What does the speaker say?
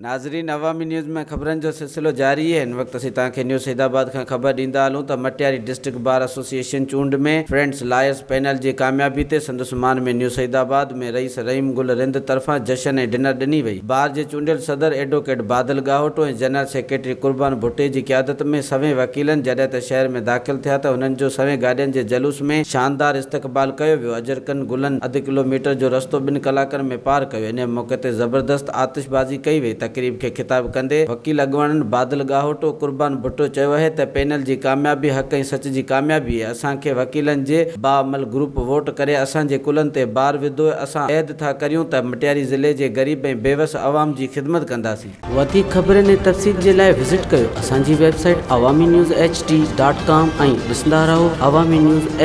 ناظرين عوامي نيوز ۾ خبرن جو سلسلو جاري آهي هن وقت اسين توهان کي نيو سيدآباد کان خبر ڏيندا هلون ته مٽياري ڊسٽرڪٽ بار ايسوسيئيشن چونڊ ۾ فرينڊس لائرز پينل جي ڪاميابي تي سندس مان ۾ نيو سيدآباد ۾ رئيس رحيم گل رند طرفان جشن ۽ ڊنر ڏني وئي بار جي چونڊيل صدر ايڊووڪيٽ بادل ڳاهوٽو ۽ جنرل سيڪريٽري قربان ڀٽي جي قيادت ۾ سوين وڪيلن جڏهن ته شهر ۾ داخل ٿيا ته هنن جو سوين گاڏين جي جلوس ۾ شاندار استقبال ڪيو ويو اجرڪن گلن اڌ ڪلو ميٽر جو رستو ٻن ڪلاڪن ۾ پار ڪيو انهي موقعي تي زبردست آتشبازي ڪئي وئي. تقريب کي خطاب ڪندي وڪيل اڳواڻن بادل ڳاهوٽو، قربان ڀٽو چيو اهي ته پينل جي ڪاميابي حق ۽ سچ جي ڪاميابي اهي، اسان کي وڪيلن جي باعمل گروپ ووٽ ڪري اسان جي ڪلهن تي بار وڌو اهي، اسان عهد ٿا ڪريون ته مٽياري ضلعي جي غريب ۽ بيوس عوام جي خدمت ڪنداسين. وڌيڪ خبرن ۽ تفصيل جي لاء وزٽ ڪيو اسان جي website Awami news H D dot com ۽ ڏسندا رهو عوامي نيوز ايڇ.